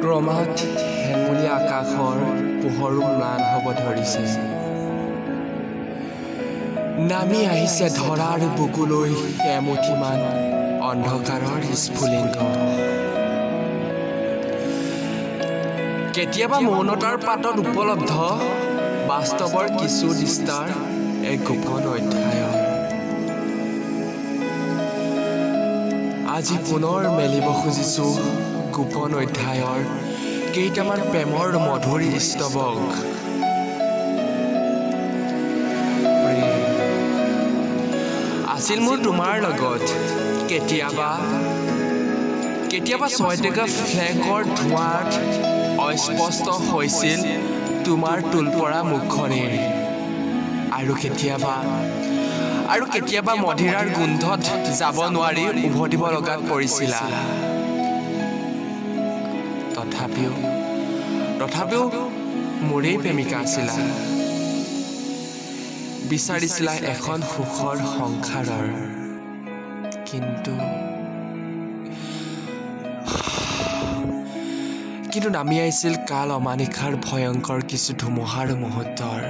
ক্ৰমাৎ হেঙুলীয়া আকাশৰ পোহৰো ম্লান হ'ব ধৰিছে। নামি আহিছে ধৰাৰ বুকুলৈ এমুঠিমান অন্ধকাৰৰ স্ফুলিংগ। কেতিয়াবা মৌনতাৰ পাতত উপলব্ধ বাস্তৱৰ কিছু দৃষ্টাৰ এক গোপন অধ্যায়ৰ। আজি পুনৰ মেলিব খুজিছো গোপন অধ্যায়ৰ কেইটামান প্ৰেমৰ মধুৰ স্তৱক। আছিল মোৰ তোমাৰ লগত কেতিয়াবা কেতিয়াবা 6 টকা ফ্লেগৰ ধোঁৱাত অস্পষ্ট হৈছিল তোমাৰ তোলপৰা মুখখনিৰ, আৰু কেতিয়াবা মদিৰাৰ গোন্ধত যাব নোৱাৰি উভতিব লগাত পৰিছিলা। তথাপিও মোৰেই প্ৰেমিকা আছিলা, বিচাৰিছিলা এখন সুখৰ সংসাৰৰ। কিন্তু কিন্তু নামি আহিছিল কাল অমানিশাৰ ভয়ংকৰ কিছু ধুমুহাৰ মুহূৰ্তৰ।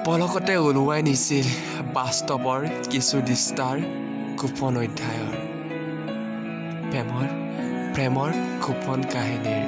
পলকতে ওলোৱাই নিছিল বাস্তৱৰ কিছু দৃষ্টাৰ গোপন অধ্যায়ৰ, প্ৰেমৰ গোপন কাহিনীৰ।